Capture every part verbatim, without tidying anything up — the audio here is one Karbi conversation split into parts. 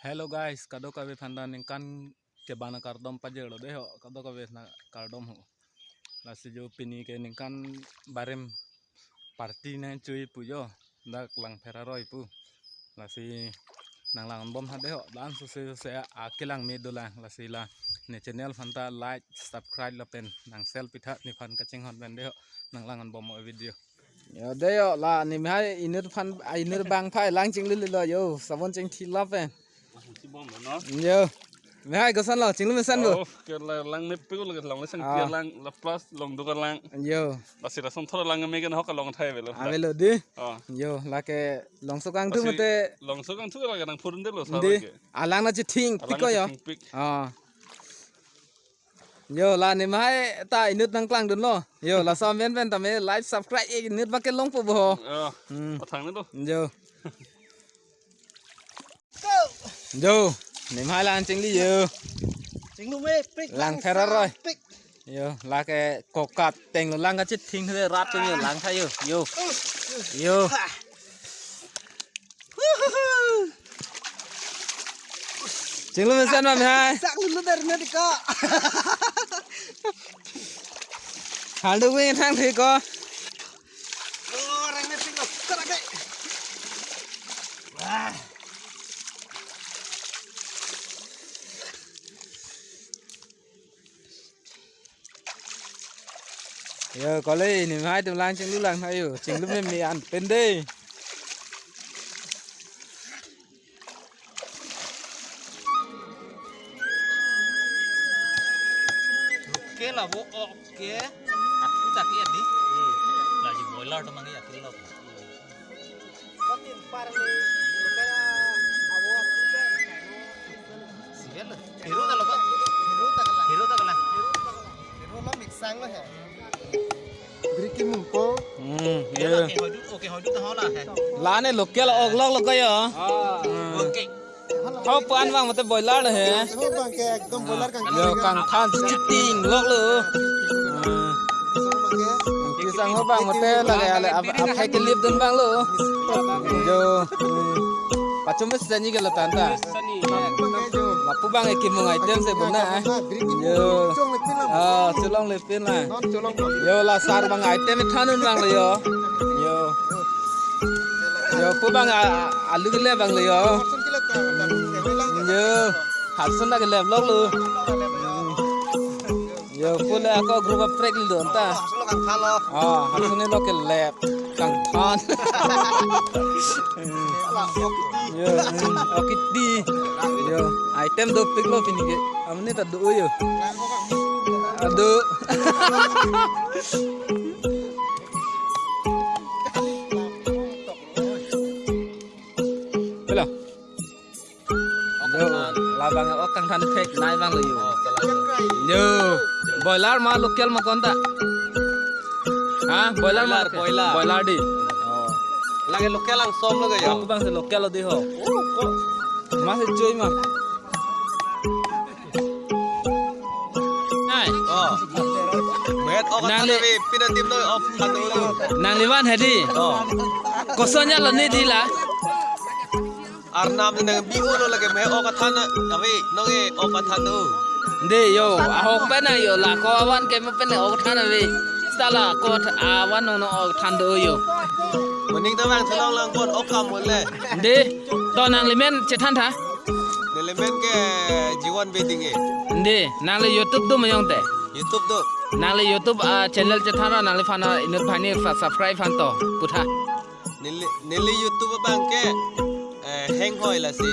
Hello guys, kadokave aphan ta ningkan kebang akardom pajirlo dei ho, kadokave akardom ho. Lasi jo pini ke ningkan barim party nangchui pu jo, dak Langpher aroi pu. Lasi nanglang-onbom tha dei ho, dan sose sose akelang me dolang. Lasi la ne channel aphan ta like, subscribe lapen nang share pitha, nephan kachinghon pen dei ho, nanglang-onbom mo video. Yo dei ho, la nimhai inut aphan, inut bang phai lang chinglililo yo, sabon chingthi lapen. Masih bom no? Yo. Nimhai kosonlo, chinglu mesen bo? Oh, ke la lang ne pegul ke long le sang Ah. Pia lang, la plus long duka lang. Yo. Lasi lason thora lang me ke ho ka long thai avelo. Avelo dei. Oh. Yo, lake longso kangthu Lasi mate. Longso kangthu lake nang phurun delo sa Dei. Lake. Alang nangchething Alang piko yo. Nangchething pik. Ah. Yo, la nimhai ta inut nangklangdunlo. Yo, laso amen pen tame like, subscribe ik inut bang kelongpo bo. Yo. Hmm. Pathang ne to. Yo. Yo, nimhai lang chingli yo. Chinglu me pik Langpher aroi. Pik. Yo, lake kokat tenglo lang kachething he rat yo lang tha yo. Yo. Yo. Chinglu mesen ma nimhai. Sak lulu der ne diko. Haldo wing thang thiko. Oh, reng ne pik lo. Korak dei. Wah. Yo, kole nimhai atum lang chinglu lang tha yo. Chinglu me me an pen dei. Local abo ok ke. Aku tak iya di. Lagi boiler teman ya kilo. Sivel lo. Hero ta lo ko. Hero ta kala. Hero ta kala. Hero lo mixang lo he. Bricky mungko. Hmm, Hero iya. Oke, hodu, oke, hodu ta hola he. Lane local ok lok lo ko yo. Ah. Hmm. Oke. Ho pan bang mate boiler he. Ho bang ke ekdom boiler kang. Yo kangthan chiting lok lo. Hmm. Kisang ho bang mate lake ale ap ap hai kelip dun bang lo. Yo. Hmm. Pachum mes jani ke lo tanta. Lapu bang ekimung item se buna. Yo. Ah, cholong le pin la. Non cholong ko. Yo la sar bang item thanun bang lo yo. Yo. Yo pu bang a- a- alu kele bang lo yo. Harsun kele ta, ta, kele lang. Yo. Harsun ta kele vlog lo. Yo pu le ako group of prek lo ta. Harsun lo kang khalo. Ah, harsun lo kele. Kangthan. Yo, mm, okiti. Yo, item dopik lo pini ke. Amni ta do yo. Ado. Hello. Yo, labang ok kangthan thek nai bang lo yo. Oh, kalang. Yo, boiler ma local ma konta? Ha, boiler ma Boiler, local? Boiler. Boiler dei. Oh. Lake local ang som lo ke yo. Aku bang se local lo dei ho. Oh, kok. Masih cuy ma. Nai. Oh. Met ok Nang kali le- pi pina tim lo ok kanu lo. Nangli van hedi. Oh. Kosonnya lo ne dei la. Arnam nang bi ulo lake me ok athan ave, nonke ok athan do. Dei yo, ahok pen na yo, la ko avan ke me pen ok athan ave. Seta la ko ath- avan nong nong ok athan do yo. Moning ta bang tholong lang pon ok kam le. Dei, to nangli men chethan tha. Neli men ke Jiwan Beding e. Dei, nangli YouTube do mayong te. YouTube do. Nangli YouTube, ah, channel chethan ra nangliphan inut bhai ni fa- subscribe aphan to putha. Neli, neli YouTube abang ke, eh, heng hoi lasi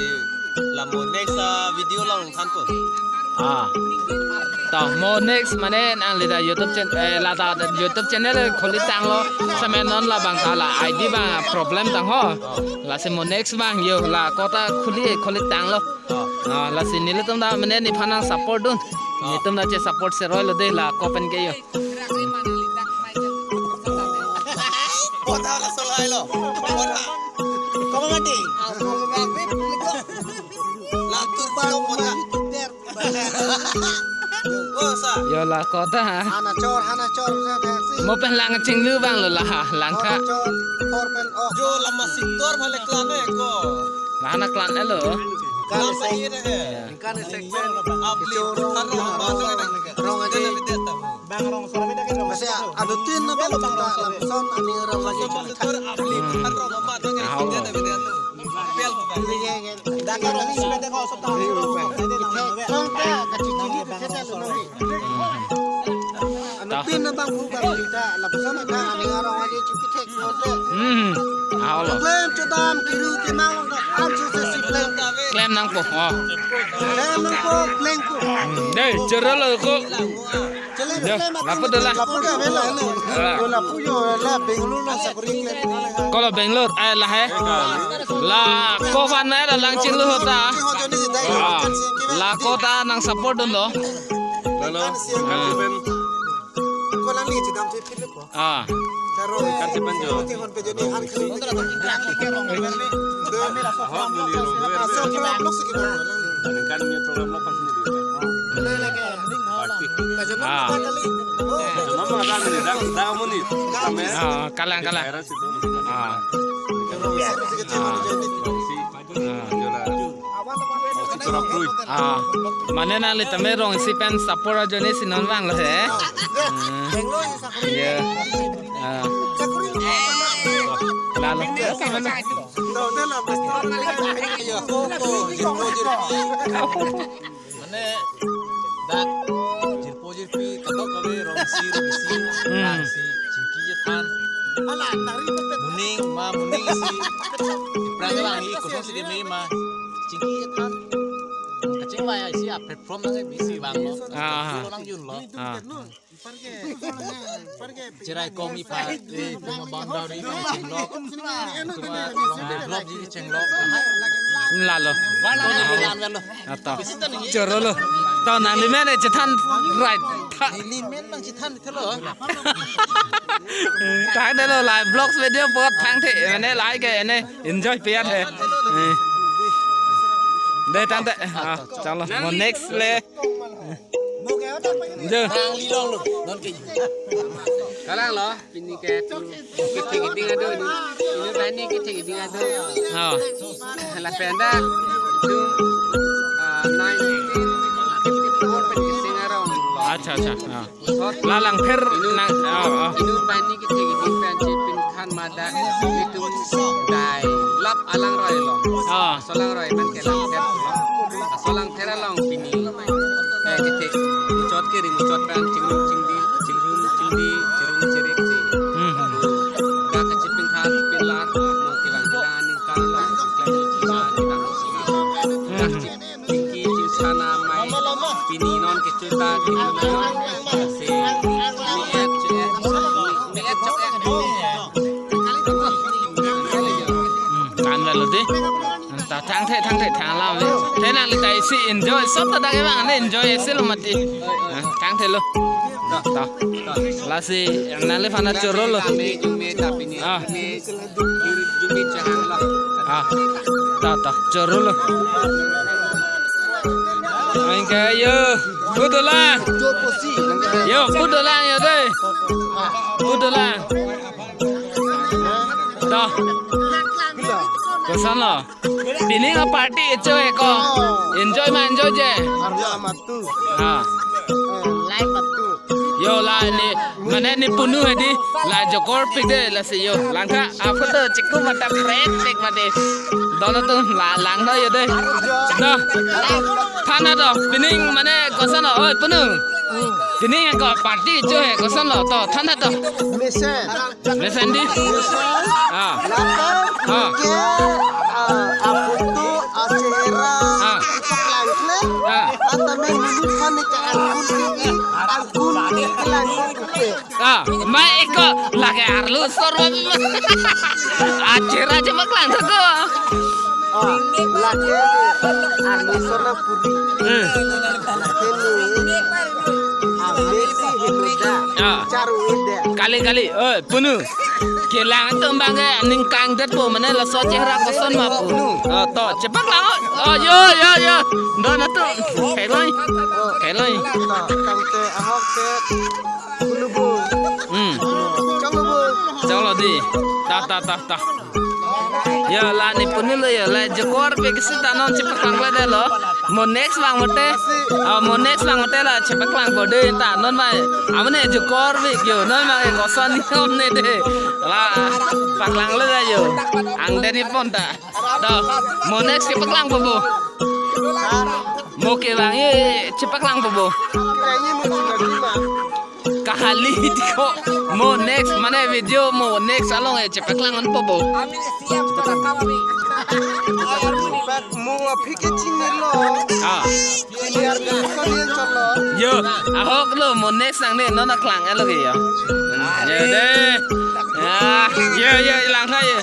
la mo next, ah, video along thanpo. Ah. To mo next mane nangli ta YouTube chan- eh, la ta YouTube channel khuli tanglo. Same non labang ta la I D bang problem tang ho. Lasi mo next bang yo la ko ta khuli khuli tanglo. Ah, lasi nelitum ta mane nephan nang support dun. Netum ta che support seroi lo dei la ko pen ke yo. Kota la solai lo. Kota. Kamu mati. Lantur palo kota. Oh, sa. Yo la kota ha. Hana chor, hana chor, sa taxi. Mo pen lang chinglu bang lo la ha, lang kha. Hana chor, tor pen oh. Jo lama sitor balik lana ko. Lana klan elo. Kan sek, kan sek pen kechoro rong aje. Bang rong sore beda ke rong. Masi adutin na bang ta lapuson aning arong aje. Ahok lo. Dak rong sore beda ko sota. Kong ta kachijili kachijali. Ano pin na bang hu bang ta lapuson ta aning arong aje chipithek lo te. Hmm. Ahok lo. Klem chodam kiru kimang lo ta an su se si klem. Klem nangpo. Oh. Klem nangpo, klem po. Hmm. Dei, choro lo ko. Chele klem apa? Lapu dola. Lapu ke bela ne. Ah. Lapu yo la Bangalore la sakori klem. Kolo Bangalore, eh, lahai. La ko van na la lang chinglu hota. Ah. La ko ta nang support dunlo. Lalo. Ah. Ko lang ni chidam che philip ko. Ah. Charo. Kan si panjo. Ti hon pe jodi an khali. Ahok, jodi rong. Asa program lo si kita lang ni. Kan ni program lo pas ni. Party. Ah. Nama ada ni, dak, dak mo ni. Kami. Ah, kalang, kalang. Daerah situ. Ah. Charo. Ah. Charo. Ah, mane nangli tame rong isi pen support ajoine si non vanglo he. Hmm. Iya. Ah. Lalo. Mane dak jirpo jirpi kadokave rong isi rong isi. Hmm. Rong isi chingki chethan. Moning ma moning isi. Ipra kelang i kosong si keme ma. Chingki chethan. Kachingvai isi a platform nang bisi vanglo. Ah. Lo nang junlo. Ah. Cherai kong ipha, eh, puma bang dauri chenglok. Puma develop ji chenglok. Lalo. Vana ni lan velo. Ato. Choro lo. To nangli men chethan right. Tha. Neli men nang chethan thelo. Thank de lo, live vlogs video apot thank the, mane like ke ne enjoy piat he. Eh. Dei thank de. Ah, chalo. Mo next le. Jo. Kalang lo, pini ke tu. Kethek keding ado ni. Ini bani kethek keding ado. Oh. Lapen dak tu, ah, nineteen fifty-four pen keseng arong lo. Acha, acha. Ah. Lalang pher nang, oh, oh. Inut bani kethek keding pen chepin khan mada, itum dai lap alang roi lo. Ah. Solang roi man ke lang pher. Solang pher along pini. Eh, kethek muchot ke ri muchot pen chingrum chingdi, chingrum chingdi, chirung chirik si. Hmm, hmm. Dak kachepin khan pin lar, mo kelang kelang aning kan lo, kelang kelang aning kan lo. Hmm, hmm. Chingki chingsana mai pini non kechuta kini non se mi et che mi et chok et. Hmm, kan velo dei. Ta thang the thang the thang la ve. Te nangli ta isi enjoy sop ta dak evang ne enjoy isi lo mati. Ah, thang the lo. Ta. Lasi nangliphan choro lo. Ah. Ah, ta, ta, choro lo. Anke yo, pu dolang. Yo, pu dolang yo dei. Pu dolang. Ta. Koson lo. Pining a party echo eko. Enjoy ma enjoy je. Arlo amatu. Ah. Eh, live atu. Yo la ni, mane ni punu hedi, la jokor pik de lasi yo. Langtha, a photo chiku mata prek pik mate. Dono tu la langno yo dei. Do. Thanlo do, pining mane koson lo, oi punu. Pining ko party jo he koson lo, to thanlo do. Mesen. Mesen dei. Ah. Lapen, ah, ke, ah, a photo, a chehra, ah, paklangkle, ah, atame mulut khan ke angkun ke, angkun ke lang ke. Ah, ma eko lake arlo sor ma. A chehra je paklang thak ko. Ah, lake arlo sor ma pudi. Hmm. Lake ni, ah, Messi hinoda. Ah. Charu ida. Kali, kali. Oi, punu. Kelang atum abang ke ningkang detpo mane laso chehra koson ma pu. Oh, to, chepaklang. Oh, yo, yo, yo. Dono tu. Heloi. Heloi. To, tangte ahok ke. Kulubu. Hmm. Chonglubu. Chonglo dei. Ta, ta, ta, ta. Yo, la ne punu lo yo, la jokor pe kisi ta non chepaklang le de lo. Mo next vang mate. Ah, mo next vang mate la chepaklang po de ta non mai. Amane jokor pe yo, non mai koson ni om ne de. La paklang le de yo. Ang de ni pon ta. Do, mo next chepaklang po bo. Mo kevang ye chepaklang po bo. Kahali ko mo next mane video mo next along e chepaklang an po bo. Ami S C M to rakam ami. Mo aphi ke chinilo. Ah. Junior ke kali chalo. Yo, ahok lo mo next nang ne non aklang elo ke yo. Yo de. Ah, yo yo lang ha yo.